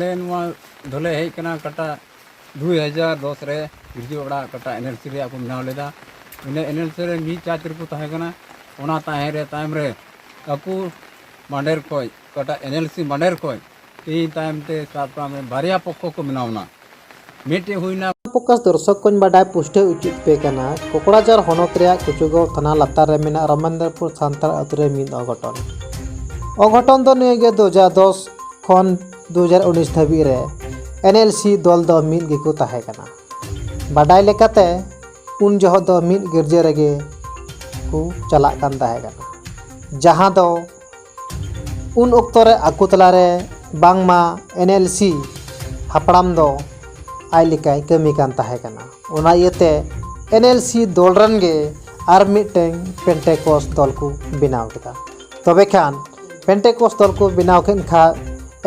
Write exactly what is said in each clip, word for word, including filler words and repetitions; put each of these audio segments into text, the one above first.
ᱟᱞᱮ ᱱᱚᱣᱟ ᱫᱚᱞᱮ ᱦᱮᱡ ᱠᱟᱱᱟ ᱚᱠᱟᱴᱟᱜ ᱫᱩᱭ ᱦᱟᱡᱟᱨ ᱫᱚᱥ ᱨᱮ ᱜᱤᱨᱡᱟᱹ ᱚᱲᱟᱜ ᱚᱠᱟᱴᱟᱜ ᱮᱱ ᱮᱞ ᱥᱤ ᱨᱮᱭᱟᱜ ᱠᱚ ᱵᱮᱱᱟᱣ ᱞᱮᱫᱟ᱾ ᱤᱱᱟᱹ ᱮᱱ ᱮᱞ ᱥᱤ ᱨᱮ ᱢᱤᱫ ᱪᱟᱪ ᱨᱮᱠᱚ ᱛᱟᱦᱮᱸ ᱠᱟᱱᱟ᱾ ᱚᱱᱟ ᱛᱟᱦᱮᱸ ᱨᱮ ᱛᱟᱭᱚᱢ ᱨᱮ ᱟᱠᱚ ᱢᱟᱰᱮᱨ ᱠᱷᱚᱡ, ᱚᱠᱟᱴᱟᱜ ᱮᱱ ᱮᱞ ᱥᱤ ᱢᱟᱰᱮᱨ ᱠᱷᱚᱡ ᱛᱮᱦᱮᱧ ᱛᱟᱭᱚᱢ ᱛᱮ ᱥᱟᱵ ᱠᱟᱜ ᱢᱮ ᱵᱟᱨᱭᱟ ᱯᱚᱠᱠᱷᱚ ᱠᱚ ᱵᱮᱱᱟᱣ ᱮᱱᱟ᱾ ᱢᱤᱫᱴᱮᱡ ᱦᱩᱭᱱᱟ ᱯᱨᱚᱠᱟᱥ ᱫᱚᱨᱥᱚᱠ ᱠᱚᱧ ᱵᱟᱰᱟᱭ ᱯᱩᱥᱴᱟᱹᱣ ᱦᱚᱪᱚᱭᱮᱫ ᱯᱮ ᱠᱟᱱᱟ, ᱠᱚᱠᱲᱟᱡᱟᱨ ᱦᱚᱱᱚᱛ ᱨᱮᱭᱟᱜ ᱠᱩᱪᱩᱜᱟᱸᱣ ᱛᱷᱟᱱᱟ ᱞᱟᱛᱟᱨ ᱨᱮ ᱢᱮᱱᱟᱜ ᱨᱟᱢᱮᱱᱫᱨᱚᱯᱩᱨ ᱥᱟᱱᱛᱟᱲ ᱟᱹᱛᱩ ᱨᱮ ᱢᱤᱫ ᱚᱜᱷᱚᱴᱚᱱ᱾ ᱚᱜᱷᱚᱴᱚᱱ ᱫᱚ ᱱᱤᱭᱟᱹ ᱜᱮ ᱫᱩ ᱦᱟᱡᱟᱨ ᱫᱚᱥ ᱠᱷᱚᱱ ᱫᱩ ᱦᱟᱡᱟᱨ ᱩᱱᱤᱥ ᱫᱷᱟᱹᱵᱤᱡ ᱨᱮ ᱮᱱ ᱮᱞ ᱥᱤ ᱫᱚᱞ ᱫᱚ ᱢᱤᱫ ᱜᱮᱠᱚ ᱛᱟᱦᱮᱸ ᱠᱟᱱᱟ᱾ ᱵᱟᱰᱟᱭ ᱞᱮᱠᱟᱛᱮ ᱩᱱ ᱡᱚᱦᱚᱜ ᱫᱚ ᱢᱤᱫ ᱜᱤᱨᱡᱟᱹ ᱨᱮᱜᱮ ᱠᱚ ᱪᱟᱞᱟᱜ ᱠᱟᱱ ᱛᱟᱦᱮᱸ ᱠᱟᱱᱟ, ᱡᱟᱦᱟᱸ ᱫᱚ ᱩᱱ ᱚᱠᱛᱚ ᱨᱮ ᱟᱠᱚ ᱛᱟᱞᱟᱨᱮ ᱵᱟᱝᱢᱟ ᱮᱱ ᱮᱞ ᱥᱤ ᱦᱟᱯᱲᱟᱢ ᱫᱚ ᱟᱡ ᱞᱮᱠᱟᱭ ᱠᱟᱹᱢᱤ ᱠᱟᱱ ᱛᱟᱦᱮᱸ ᱠᱟᱱᱟ᱾ ᱚᱱᱟ ᱤᱭᱟᱹᱛᱮ ᱮᱱ ᱮᱞ ᱥᱤ ᱫᱚᱞ ᱨᱮᱱ ᱜᱮ ᱟᱨ ᱢᱤᱫᱴᱮᱱ ᱯᱮᱱᱴᱮᱠᱚᱥ ᱫᱚᱞ ᱠᱚ ᱵᱮᱱᱟᱣ ᱠᱮᱫᱟ᱾ ᱛᱚᱵᱮ ᱠᱷᱟᱱ ᱯᱮᱱᱴᱮᱠᱚᱥ ᱫᱚᱞ ᱠᱚ ᱵᱮᱱᱟᱣ ᱠᱮᱫ ᱠᱷᱟᱱ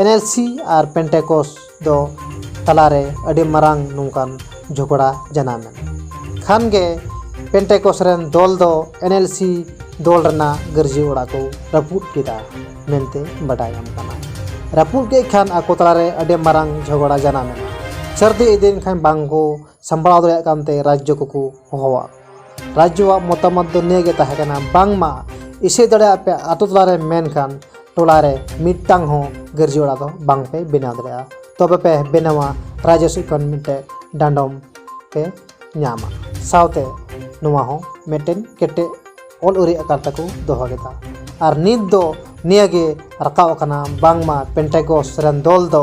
ᱮᱱ ᱮᱞ ᱥᱤ ᱟᱨ ᱯᱮᱱᱴᱮᱠᱚᱥ ᱫᱚ ᱛᱟᱞᱟᱨᱮ ᱟᱹᱰᱤ ᱢᱟᱨᱟᱝ ᱱᱚᱝᱠᱟᱱ ᱡᱷᱚᱜᱽᱲᱟ ᱡᱟᱱᱟᱢ ᱮᱱᱟ᱾ ᱠᱷᱟᱱ ᱜᱮ ᱯᱮᱱᱴᱮᱠᱚᱥ ᱨᱮᱱ ᱫᱚᱞ ᱫᱚ ᱮᱱ ᱮᱞ ᱥᱤ ᱫᱚᱞ ᱨᱮᱱᱟᱜ ᱜᱟᱹᱨᱡᱤ ᱚᱲᱟᱜ ᱠᱚ ᱨᱟᱹᱯᱩᱫ ᱠᱮᱫᱟ ᱢᱮᱱᱛᱮ ᱵᱟᱰᱟᱭ ᱧᱟᱢ ᱠᱟᱱᱟ᱾ ᱨᱟᱹᱯᱩᱫ ᱠᱮᱫ ᱠᱷᱟᱱ ᱟᱠᱚ ᱛᱟᱞᱟᱨᱮ ᱟᱹᱰᱤ ᱢᱟᱨᱟᱝ ᱡᱷᱚᱜᱽᱲᱟ ᱡᱟᱱᱟᱢ ᱮᱱᱟ᱾ ᱥᱟᱹᱨᱫᱤ ᱤᱫᱤᱭᱮᱱ ᱠᱷᱟᱱ ᱵᱟᱝ ᱠᱚ ᱥᱟᱢᱵᱲᱟᱣ ᱫᱟᱲᱮᱭᱟᱜ ᱠᱟᱱᱛᱮ ᱨᱟᱡᱽᱡᱚ ᱠᱚᱠᱚ ᱦᱚᱦᱚᱣᱟᱜ᱾ ᱨᱟᱡᱽᱡᱚᱣᱟᱜ ᱢᱚᱛᱟᱢᱚᱛ ᱫᱚ ᱱᱤᱭᱟᱹ ᱜᱮ ᱛᱟᱦᱮᱸ ᱠᱟᱱᱟ, ᱵᱟᱝᱢᱟ ᱤᱥᱟᱹᱭ ᱫᱟᱲᱮᱭᱟᱜ ᱯᱮ ᱟᱛᱳ ᱴᱚᱞᱟ ᱨᱮ, ᱢᱮᱱᱠᱷᱟᱱ ᱴᱚᱞᱟ ᱨᱮ ᱢᱤᱫᱴᱟᱝ ᱦᱚᱸ ᱜᱟᱹᱨᱡᱤ ᱚᱲᱟᱜ ᱫᱚ ᱵᱟᱝ ᱯᱮ ᱵᱮᱱᱟᱣ ᱫᱟᱲᱮᱭᱟᱜᱼᱟ᱾ ᱛᱚᱵᱮ ᱯᱮ ᱵᱮᱱᱟᱣᱟ, ᱨᱟᱡᱽᱡᱚ ᱥᱮᱫ ᱠᱷᱚᱱ ᱢᱤᱫᱴᱮᱡ ᱰᱟᱸᱰᱚᱢ ᱯᱮ ᱧᱟᱢᱟ᱾ ᱥᱟᱶᱛᱮ ᱱᱚᱣᱟ ᱦᱚᱸ ᱢᱤᱫᱴᱮᱱ ᱠᱮᱴᱮᱡ ᱚᱞ ᱟᱹᱨᱤ ᱟᱠᱟᱨ ᱛᱮᱠᱚ ᱫᱚᱦᱚ ᱠᱮᱫᱟ᱾ ᱟᱨ ᱱᱤᱛ ᱫᱚ ᱱᱤᱭᱟᱹ ᱜᱮ ᱨᱟᱠᱟᱵ ᱟᱠᱟᱱᱟ, ᱵᱟᱝᱢᱟ ᱯᱮᱱᱴᱮᱠᱚᱥ ᱨᱮᱱ ᱫᱚᱞ ᱫᱚ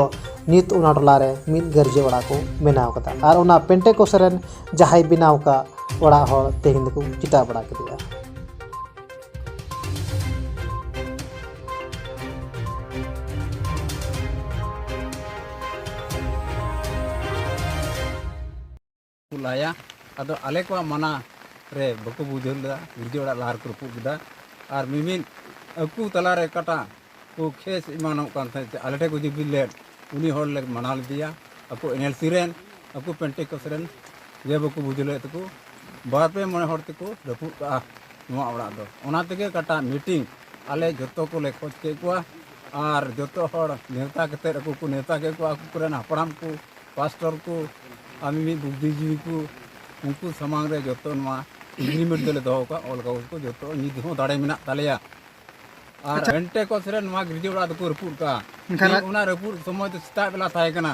ᱱᱤᱛ ᱚᱱᱟ ᱴᱚᱞᱟ ᱨᱮ ᱢᱤᱫ ᱜᱟᱹᱨᱡᱤ ᱚᱲᱟᱜ ᱠᱚ ᱵᱮᱱᱟᱣ ᱠᱟᱫᱟ᱾ ᱟᱨ ᱚᱱᱟ ᱯᱮᱱᱴᱮᱠᱚᱥ ᱨᱮᱱ ᱡᱟᱦᱟᱸᱭ ᱵᱮᱱᱟᱣ ᱟᱠᱟᱫ ᱚᱲᱟᱜ ᱦᱚᱲ ᱛᱮᱦᱮᱧ ᱫᱚᱠᱚ ᱪᱮᱴᱟᱜ ᱵᱟᱲᱟ ᱠᱮᱫᱮᱭᱟ᱾ ᱠᱚ ᱞᱟᱭᱟ᱾ ᱟᱫᱚ ᱟᱞᱮ ᱠᱚᱣᱟᱜ ᱢᱟᱱᱟ ᱨᱮ ᱵᱟᱠᱚ ᱵᱩᱡᱷᱟᱹᱣ ᱞᱮᱫᱟ, ᱜᱤᱨᱡᱟᱹ ᱚᱲᱟᱜ ᱞᱟᱦᱟ ᱨᱮᱠᱚ ᱨᱟᱹᱯᱩᱫ ᱠᱮᱫᱟ᱾ ᱟᱨ ᱢᱤᱢᱤᱫ ᱟᱹᱠᱩ ᱛᱟᱞᱟᱨᱮ ᱚᱠᱟᱴᱟᱜ ᱠᱚ ᱠᱷᱮᱥ ᱮᱢᱟᱱᱚᱜ ᱠᱟᱱ ᱛᱟᱦᱮᱸᱫ, ᱟᱞᱮ ᱴᱷᱮᱱ ᱠᱚ ᱡᱩᱫᱤ ᱞᱮᱫ, ᱩᱱᱤ ᱦᱚᱲ ᱞᱮ ᱢᱟᱱᱟ ᱞᱮᱫᱮᱭᱟ᱾ ᱟᱠᱚ ᱮᱱ ᱮᱞ ᱥᱤ ᱨᱮᱱ, ᱟᱠᱚ ᱯᱮᱱᱴᱮᱠᱚᱥ ᱨᱮᱱ ᱜᱮ ᱵᱟᱠᱚ ᱵᱩᱡᱷᱟᱹᱣ ᱞᱮᱫ ᱛᱟᱠᱚ, ᱵᱟᱨ ᱯᱮ ᱢᱚᱬᱮ ᱦᱚᱲ ᱛᱮᱠᱚ ᱨᱟᱹᱯᱩᱫ ᱠᱟᱜᱼᱟ ᱱᱚᱣᱟ ᱚᱲᱟᱜ ᱫᱚ᱾ ᱚᱱᱟ ᱛᱮᱜᱮ ᱚᱠᱟᱴᱟᱜ ᱢᱤᱴᱤᱝ ᱟᱞᱮ ᱡᱚᱛᱚ ᱠᱚᱞᱮ ᱠᱷᱚᱡᱽ ᱠᱮᱫ ᱠᱚᱣᱟ᱾ ᱟᱨ ᱡᱚᱛᱚ ᱦᱚᱲ ᱱᱮᱣᱛᱟ ᱠᱟᱛᱮᱫ, ᱟᱠᱚ ᱠᱚ ᱱᱮᱣᱛᱟ ᱠᱮᱫ ᱠᱚᱣᱟ, ᱟᱠᱚ ᱠᱚᱨᱮᱱ ᱦᱟᱯᱲᱟᱢ ᱠᱚ, ᱯᱟᱥᱴᱚᱨ ᱠᱚ, ᱟᱨ ᱢᱤᱢᱤᱫ ᱵᱩᱫᱽᱫᱷᱤᱡᱤᱵᱤ ᱠᱚ, ᱩᱱᱠᱩ ᱥᱟᱢᱟᱝ ᱨᱮ ᱡᱚᱛᱚ ᱱᱚᱣᱟ ᱮᱜᱽᱨᱤᱢᱮᱱᱴ ᱫᱚᱞᱮ ᱫᱚᱦᱚ ᱠᱟᱜᱼᱟ, ᱚᱞ ᱠᱟᱜᱚᱡᱽ ᱠᱚ ᱡᱚᱛᱚ ᱱᱤᱛ ᱦᱚᱸ ᱫᱟᱲᱮ ᱢᱮᱱᱟᱜ ᱛᱟᱞᱮᱭᱟ᱾ ᱟᱨ ᱟᱪᱪᱷᱟ᱾ ᱯᱮᱱᱴᱮᱠᱚᱥ ᱨᱮ ᱱᱚᱣᱟ ᱜᱤᱨᱡᱟᱹ ᱚᱲᱟᱜ ᱫᱚᱠᱚ ᱨᱟᱹᱯᱩᱫ ᱠᱟᱜᱼᱟ᱾ ᱢᱮᱱᱠᱷᱟᱱ ᱴᱷᱤᱠ ᱨᱟ- ᱚᱱᱟ ᱨᱟᱹᱯᱩᱫ ᱥᱚᱢᱚᱭ ᱫᱚ ᱥᱮᱛᱟᱜ ᱵᱮᱞᱟ ᱛᱟᱦᱮᱸ ᱠᱟᱱᱟ,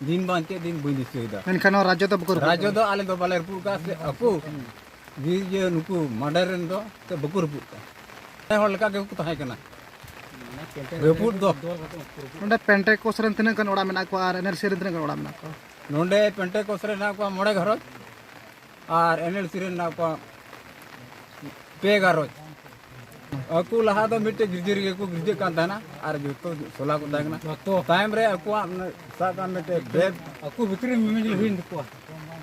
ᱫᱤᱱ ᱵᱟᱝ ᱪᱮᱫ ᱫᱤᱱ ᱵᱟᱹᱧ ᱫᱤᱥᱟᱹᱭᱮᱫᱟ᱾ ᱢᱮᱱᱠᱷᱟᱱ ᱱᱚᱣᱟ ᱨᱟᱡᱽᱡᱚ ᱫᱚ ᱵᱟᱠᱚ ᱨᱟᱹᱯᱩᱫ ᱨᱟᱡᱽᱡᱚ ᱠᱟᱜᱼᱟ᱾ ᱫᱚ ᱟᱞᱮ ᱫᱚ ᱵᱟᱞᱮ ᱨᱟᱹᱯᱩᱫ ᱠᱟᱜᱼᱟ, ᱥᱮ ᱟᱠᱚ ᱜᱤᱨᱡᱟᱹ ᱱᱩᱠᱩ ᱢᱟᱰᱮᱨ ᱨᱮᱱ ᱫᱚ ᱥᱮ ᱵᱟᱠᱚ ᱨᱟᱹᱯᱩᱫ ᱠᱟᱜᱼᱟ᱾ ᱱᱮ ᱦᱚᱲ ᱞᱮᱠᱟ ᱜᱮᱠᱚ ᱛᱟᱦᱮᱸ ᱠᱟᱱᱟ᱾ ᱨᱟᱹᱯᱩᱫ ᱫᱚ᱾ ᱱᱚᱰᱮ ᱯᱮᱱᱴᱮᱠᱚᱥ ᱨᱮᱱ ᱛᱤᱱᱟᱹᱜ ᱜᱟᱱ ᱚᱲᱟᱜ ᱢᱮᱱᱟᱜ ᱠᱚᱣᱟ ᱟᱨ ᱮᱱᱮᱞᱥᱤ ᱨᱮᱱ ᱛᱤᱱᱟᱹᱜ ᱜᱟᱱ ᱚᱲᱟᱜ ᱢᱮᱱᱟᱜ ᱠᱚᱣᱟ? ᱱᱚᱰᱮ ᱯᱮᱱᱴᱮᱠᱚᱥ ᱨᱮ ᱦᱮᱱᱟᱜ ᱠᱚᱣᱟ ᱢᱚᱬᱮ ᱜᱷᱟᱨᱚᱸᱡᱽ ᱟᱨ ᱮᱱᱮᱞᱥᱤ ᱨᱮ ᱦᱮᱱᱟᱜ ᱠᱚᱣᱟ ᱯᱮ ᱜᱷᱟᱨᱚᱸᱡᱽ᱾ ᱟᱠᱚ ᱞᱟᱦᱟ ᱫᱚ ᱢᱤᱫᱴᱮᱡ ᱜᱤᱨᱡᱟᱹ ᱨᱮᱜᱮ ᱠᱚ ᱜᱤᱨᱡᱟᱹᱜ ᱠᱟᱱ ᱛᱟᱦᱮᱱᱟ ᱟᱨ ᱡᱚᱛᱚ ᱥᱚᱞᱟ ᱠᱚ ᱛᱟᱦᱮᱸ ᱠᱟᱱᱟ᱾ ᱡᱚᱛᱚ᱾ ᱛᱟᱭᱚᱢ ᱨᱮ ᱟᱠᱚᱣᱟᱜ ᱢᱟᱱᱮ ᱥᱟᱵ ᱠᱟᱜ ᱢᱮ ᱢᱤᱫᱴᱮᱡ ᱵᱮ- ᱟᱠᱚ ᱵᱷᱤᱛᱨᱤ ᱨᱮ ᱢᱤᱢᱤᱫ ᱦᱩᱭᱮᱱ ᱛᱟᱠᱚᱣᱟ᱾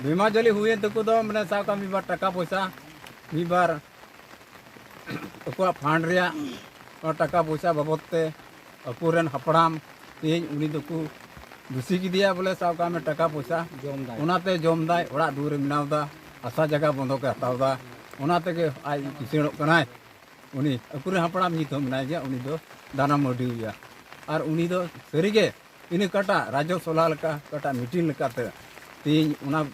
ᱵᱮᱢᱟ ᱡᱟᱹᱞᱤ ᱦᱩᱭᱮᱱ ᱛᱟᱠᱚ ᱫᱚ ᱢᱟᱱᱮ ᱥᱟᱵ ᱠᱟᱜ ᱢᱮ ᱢᱤᱫ ᱵᱟᱨ ᱴᱟᱠᱟ ᱯᱚᱭᱥᱟ, ᱢᱤᱫ ᱵᱟᱨ ᱟᱠᱚᱣᱟᱜ ᱯᱷᱟᱱᱰ ᱨᱮᱭᱟᱜ ᱚᱱᱟ ᱴᱟᱠᱟ ᱯᱚᱭᱥᱟ ᱵᱟᱵᱚᱫ ᱛᱮ ᱟᱠᱚᱨᱮᱱ ᱦᱟᱯᱲᱟᱢ ᱛᱮᱦᱮᱧ ᱩᱱᱤ ᱫᱚᱠᱚ ᱫᱩᱥᱤ ᱠᱮᱫᱮᱭᱟ, ᱵᱚᱞᱮ ᱥᱟᱵ ᱠᱟᱜ ᱢᱮ ᱴᱟᱠᱟ ᱯᱚᱭᱥᱟ, ᱡᱚᱢ ᱫᱟᱭ᱾ ᱚᱱᱟᱛᱮ ᱡᱚᱢ ᱫᱟᱭ, ᱚᱲᱟᱜ ᱫᱩᱣᱟᱹᱨᱮ ᱵᱮᱱᱟᱣ ᱮᱫᱟ, ᱦᱟᱥᱟ ᱡᱟᱭᱜᱟ ᱵᱚᱱᱫᱷᱚᱠ ᱮ ᱦᱟᱛᱟᱣ ᱮᱫᱟ, ᱚᱱᱟ ᱛᱮᱜᱮ ᱟᱡ ᱠᱤᱥᱟᱹᱬᱚᱜ ᱠᱟᱱᱟᱭ᱾ ᱩᱱᱤ ᱟᱠᱚᱨᱮᱱ ᱦᱟᱯᱲᱟᱢ ᱱᱤᱛ ᱦᱚᱸ ᱢᱮᱱᱟᱭ ᱜᱮᱭᱟ, ᱩᱱᱤ ᱫᱚ ᱫᱟᱱᱟ ᱢᱟᱹᱨᱰᱤ ᱜᱮᱭᱟ᱾ ᱟᱨ ᱩᱱᱤ ᱫᱚ ᱥᱟᱹᱨᱤᱜᱮ ᱤᱱᱟᱹ ᱠᱟᱴᱟ ᱨᱟᱡᱽᱡᱚ ᱥᱚᱞᱟ ᱞᱮᱠᱟ, ᱠᱟᱴᱟ ᱢᱤᱴᱤᱝ ᱞᱮᱠᱟᱛᱮ ᱛᱮᱦᱮᱧ ᱚᱱᱟ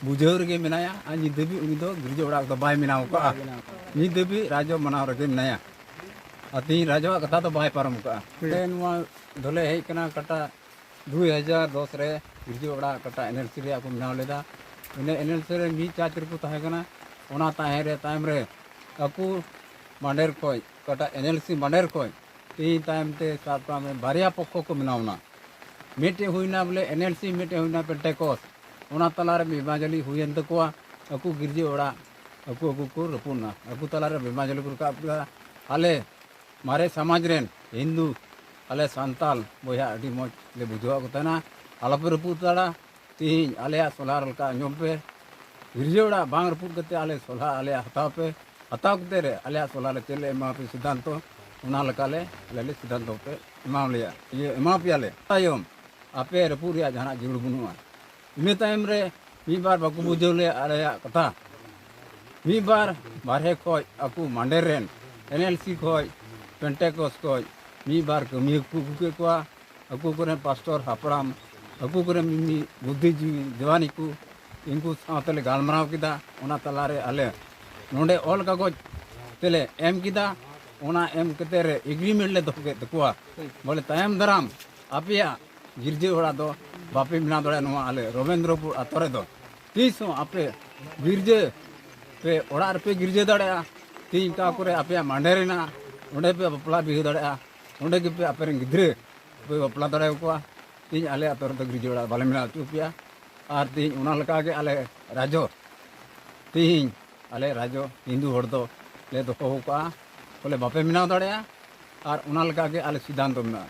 ᱵᱩᱡᱷᱟᱹᱣ ᱨᱮᱜᱮ ᱢᱮᱱᱟᱭᱟ᱾ ᱟᱨ ᱱᱤᱛ ᱫᱷᱟᱹᱵᱤᱡ ᱩᱱᱤ ᱫᱚ ᱜᱤᱨᱡᱟᱹ ᱚᱲᱟᱜ ᱫᱚ ᱵᱟᱭ ᱵᱮᱱᱟᱣ ᱠᱟᱜᱼᱟ᱾ ᱵᱟᱭ ᱵᱮᱱᱟᱣ ᱠᱟᱜᱼᱟ᱾ ᱱᱤᱛ ᱫᱷᱟᱹᱵᱤᱡ ᱨᱟᱡᱽᱡᱚ ᱢᱟᱱᱟᱣ ᱨᱮᱜᱮ ᱢᱮᱱᱟᱭᱟ᱾ ᱟᱨ ᱛᱮᱦᱮᱧ ᱨᱟᱡᱽᱡᱚᱣᱟᱜ ᱠᱟᱛᱷᱟ ᱫᱚ ᱵᱟᱭ ᱯᱟᱨᱚᱢ ᱠᱟᱜᱼᱟ᱾ ᱦᱩᱸ᱾ ᱛᱮ ᱱᱚᱣᱟ ᱫᱚᱞᱮ ᱦᱮᱡ ᱠᱟᱱᱟ ᱠᱟᱴᱟ ᱫᱩᱭ ᱦᱟᱡᱟᱨ ᱫᱚᱥ ᱨᱮ ᱜᱤᱨᱡᱟᱹ ᱚᱲᱟᱜ ᱠᱟᱴᱟ ᱮᱱᱮᱞᱥᱤ ᱨᱮᱭᱟᱜ ᱠᱚ ᱵᱮᱱᱟᱣ ᱞᱮᱫᱟ᱾ ᱤᱱᱟᱹ ᱮᱱᱮᱞᱥᱤ ᱨᱮ ᱢᱤᱫ ᱪᱟᱪ ᱨᱮᱠᱚ ᱛᱟᱦᱮᱸ ᱠᱟᱱᱟ᱾ ᱚᱱᱟ ᱛᱟᱦᱮᱸ ᱨᱮ ᱛᱟᱭᱚᱢ ᱨᱮ ᱟᱠᱚ ᱢᱟᱰᱮᱨ ᱠᱷᱚᱡ, ᱚᱠᱟᱴᱟᱜ ᱮᱱᱮᱞᱥᱤ ᱢᱟᱰᱮᱨ ᱠᱷᱚᱡ ᱛᱮᱦᱮᱧ ᱛᱟᱭᱚᱢ ᱛᱮ ᱥᱟᱵ ᱠᱟᱜ ᱢᱮ ᱵᱟᱨᱭᱟ ᱯᱚᱠᱠᱷᱚ ᱠᱚ ᱵᱮᱱᱟᱣ ᱮᱱᱟ᱾ ᱢᱤᱫᱴᱮᱡ ᱦᱩᱭᱱᱟ ᱵᱚᱞᱮ ᱮᱱᱮᱞᱥᱤ, ᱢᱤᱫᱴᱮᱡ ᱦᱩᱭᱱᱟ ᱯᱮᱱᱴᱮᱠᱚᱥ᱾ ᱚᱱᱟ ᱛᱟᱞᱟᱨᱮ ᱵᱮᱢᱟᱡᱟᱞᱤ ᱦᱩᱭᱮᱱ ᱛᱟᱠᱚᱣᱟ᱾ ᱟᱠᱚ ᱜᱤᱨᱡᱟᱹ ᱚᱲᱟᱜ ᱟᱠᱚ ᱟᱠᱚ ᱠᱚ ᱨᱟᱹᱯᱩᱫ ᱮᱱᱟ᱾ ᱟᱠᱚ ᱛᱟᱞᱟᱨᱮ ᱵᱮᱢᱟᱡᱟᱞᱤ ᱠᱚ ᱨᱟᱠᱟᱵ ᱠᱮᱫᱟ᱾ ᱟᱞᱮ ᱢᱟᱨᱮ ᱥᱚᱢᱟᱡᱽ ᱨᱮᱱ ᱦᱤᱱᱫᱩ ᱟᱞᱮ ᱥᱟᱱᱛᱟᱞ ᱵᱚᱭᱦᱟ ᱟᱹᱰᱤ ᱢᱚᱡᱽ ᱞᱮ ᱵᱩᱡᱷᱟᱹᱣᱟᱫ ᱠᱚ ᱛᱟᱦᱮᱱᱟ, ᱟᱞᱚᱯᱮ ᱨᱟᱹᱯᱩᱫ ᱦᱟᱛᱟᱲᱟ, ᱛᱮᱦᱮᱧ ᱟᱞᱮᱭᱟᱜ ᱥᱚᱞᱦᱟ ᱞᱮᱠᱟ ᱟᱸᱡᱚᱢ ᱯᱮ, ᱜᱤᱨᱡᱟᱹ ᱚᱲᱟᱜ ᱵᱟᱝ ᱨᱟᱹᱯᱩᱫ ᱠᱟᱛᱮ ᱟᱞᱮ ᱥᱚᱞᱦᱟ ᱟᱞᱮᱭᱟᱜ ᱦᱟᱛᱟᱣ ᱯᱮ, ᱦᱟᱛᱟᱣ ᱠᱟᱛᱮ ᱨᱮ ᱟᱞᱮᱭᱟᱜ ᱥᱚᱞᱦᱟ ᱨᱮ ᱪᱮᱫ ᱞᱮ ᱮᱢᱟ ᱯᱮ ᱥᱤᱫᱽᱫᱷᱟᱱᱛᱚ, ᱚᱱᱟ ᱞᱮᱠᱟ ᱞᱮ ᱟᱞᱮ ᱞᱮ ᱥᱤᱫᱽᱫᱷᱟᱱᱛᱚ ᱯᱮ ᱮᱢᱟ ᱞᱮᱭᱟ, ᱤᱭᱟᱹ ᱮᱢᱟ ᱯᱮᱭᱟᱞᱮ᱾ ᱛᱟᱭᱚᱢ ᱟᱯᱮ ᱨᱟᱹᱯᱩᱫ ᱨᱮᱭᱟᱜ ᱡᱟᱦᱟᱱᱟᱜ ᱡᱟᱹᱨᱩᱲ ᱵᱟᱹᱱᱩᱜᱼᱟ᱾ ᱤᱱᱟᱹ ᱛᱟᱭᱚᱢ ᱨᱮ ᱢᱤᱫ ᱵᱟᱨ ᱵᱟᱠᱚ ᱵᱩᱡᱷᱟᱹᱣ ᱞᱮᱭᱟ ᱟᱞᱮᱭᱟᱜ ᱠᱟᱛᱷᱟ᱾ ᱢᱤᱫ ᱵᱟᱨ ᱵᱟᱨᱦᱮ ᱠᱷᱚᱡ ᱟᱠᱚ ᱢᱟᱱᱰᱮᱨ ᱨᱮᱱ ᱮᱱ ᱮᱞ ᱥᱤ ᱠᱷᱚᱡ, ᱯᱮᱱᱴᱮᱠᱚᱥ ᱠᱷᱚᱡ, ᱢᱤᱫ ᱵᱟᱨ ᱠᱟᱹᱢᱤᱭᱟᱹ ᱠᱚ ᱟᱹᱜᱩ ᱠᱮᱫ ᱠᱚᱣᱟ, ᱟᱠᱚ ᱠᱚᱨᱮᱱ ᱯᱟᱥᱴᱚᱨ ᱦᱟᱯᱲᱟᱢ, ᱟᱠᱚ ᱠᱚᱨᱮᱱ ᱢᱤᱢᱤᱫ ᱵᱩᱫᱽᱫᱷᱤᱡᱤᱵᱤ ᱡᱚᱣᱟᱱᱤ ᱠᱚ, ᱩᱱᱠᱩ ᱥᱟᱶ ᱛᱮᱞᱮ ᱜᱟᱞᱢᱟᱨᱟᱣ ᱠᱮᱫᱟ᱾ ᱚᱱᱟ ᱛᱟᱞᱟᱨᱮ ᱟᱞᱮ ᱱᱚᱰᱮ ᱚᱞ ᱠᱟᱜᱚᱡᱽ ᱛᱮᱞᱮ ᱮᱢ ᱠᱮᱫᱟ᱾ ᱚᱱᱟ ᱮᱢ ᱠᱟᱛᱮ ᱨᱮ ᱮᱜᱽᱨᱤᱢᱮᱱᱴ ᱞᱮ ᱫᱚᱦᱚ ᱠᱮᱫ ᱛᱟᱠᱚᱣᱟ, ᱵᱚᱞᱮ ᱛᱟᱭᱚᱢ ᱫᱟᱨᱟᱢ ᱟᱯᱮᱭᱟᱜ ᱜᱤᱨᱡᱟᱹ ᱚᱲᱟᱜ ᱫᱚ ᱵᱟᱯᱮ ᱵᱮᱱᱟᱣ ᱫᱟᱲᱮᱭᱟᱜᱼᱟ ᱱᱚᱣᱟ ᱟᱞᱮ ᱨᱚᱵᱮᱱᱫᱨᱚᱯᱩᱨ ᱟᱛᱳ ᱨᱮᱫᱚ᱾ ᱛᱤᱥ ᱦᱚᱸ ᱟᱯᱮ ᱜᱤᱨᱡᱟᱹ ᱯᱮ ᱚᱲᱟᱜ ᱨᱮᱯᱮ ᱜᱤᱨᱡᱟᱹ ᱫᱟᱲᱮᱭᱟᱜᱼᱟ, ᱛᱮᱦᱮᱧ ᱚᱠᱟ ᱠᱚᱨᱮ ᱟᱯᱮᱭᱟᱜ ᱢᱟᱸᱰᱮᱨ ᱦᱮᱱᱟᱜᱼᱟ, ᱚᱸᱰᱮ ᱯᱮ ᱵᱟᱯᱞᱟ ᱵᱤᱦᱟᱹ ᱫᱟᱲᱮᱭᱟᱜᱼᱟ, ᱚᱸᱰᱮ ᱜᱮᱯᱮ ᱟᱯᱮᱨᱮᱱ ᱜᱤᱫᱽᱨᱟᱹ ᱯᱮ ᱵᱟᱯᱞᱟ ᱫᱟᱲᱮᱭᱟᱠᱚᱣᱟ᱾ ᱛᱮᱦᱮᱧ ᱟᱞᱮ ᱟᱛᱳ ᱨᱮᱫᱚ ᱜᱤᱨᱡᱟᱹ ᱚᱲᱟᱜ ᱵᱟᱞᱮ ᱵᱮᱱᱟᱣ ᱦᱚᱪᱚ ᱯᱮᱭᱟ᱾ ᱟᱨ ᱛᱮᱦᱮᱧ ᱚᱱᱟ ᱞᱮᱠᱟᱜᱮ ᱟᱞᱮ ᱨᱟᱡᱚ, ᱛᱮᱦᱮᱧ ᱟᱞᱮ ᱨᱟᱡᱚ ᱦᱤᱱᱫᱩ ᱦᱚᱲ ᱫᱚ ᱞᱮ ᱫᱚᱦᱚ ᱟᱠᱟᱫᱼᱟ, ᱵᱚᱞᱮ ᱵᱟᱯᱮ ᱵᱮᱱᱟᱣ ᱫᱟᱲᱮᱭᱟᱜᱼᱟ᱾ ᱟᱨ ᱚᱱᱟ ᱞᱮᱠᱟᱜᱮ ᱟᱞᱮ ᱥᱤᱫᱷᱟᱱᱛᱚ ᱢᱮᱱᱟᱜᱼᱟ᱾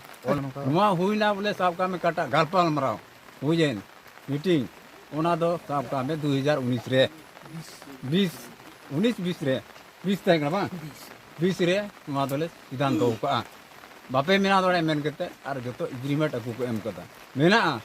ᱱᱚᱣᱟ ᱦᱩᱭᱱᱟ ᱵᱚᱞᱮ ᱥᱟᱵ ᱠᱟᱜ ᱢᱮ ᱚᱠᱟᱴᱟᱜ ᱜᱟᱞᱯᱟᱞᱢᱟᱨᱟᱣ ᱦᱩᱭᱮᱱ, ᱢᱤᱴᱤᱝ, ᱚᱱᱟ ᱫᱚ ᱥᱟᱵ ᱠᱟᱜ ᱢᱮ ᱫᱩ ᱦᱟᱡᱟᱨ ᱩᱱᱤᱥ ᱨᱮ, ᱵᱤᱥ, ᱩᱱᱤᱥ ᱵᱤᱥ ᱨᱮ, ᱵᱤᱥ ᱛᱟᱦᱮᱸ ᱠᱟᱱᱟ ᱵᱟᱝ? ᱵᱤᱥ ᱨᱮ ᱱᱚᱣᱟ ᱫᱚᱞᱮ ᱥᱤᱫᱷᱟᱱᱛᱚ ᱟᱠᱟᱫᱼᱟ᱾ ᱵᱟᱯᱮ ᱵᱮᱱᱟᱣ ᱫᱟᱲᱮᱭᱟᱜᱼᱟ ᱢᱮᱱ ᱠᱟᱛᱮ ᱟᱨ ᱡᱚᱛᱚ ᱮᱜᱽᱨᱤᱢᱮᱱᱴ ᱟᱠᱚ ᱠᱚ ᱮᱢ ᱠᱟᱫᱟ᱾ ᱢᱮᱱᱟᱜᱼᱟ,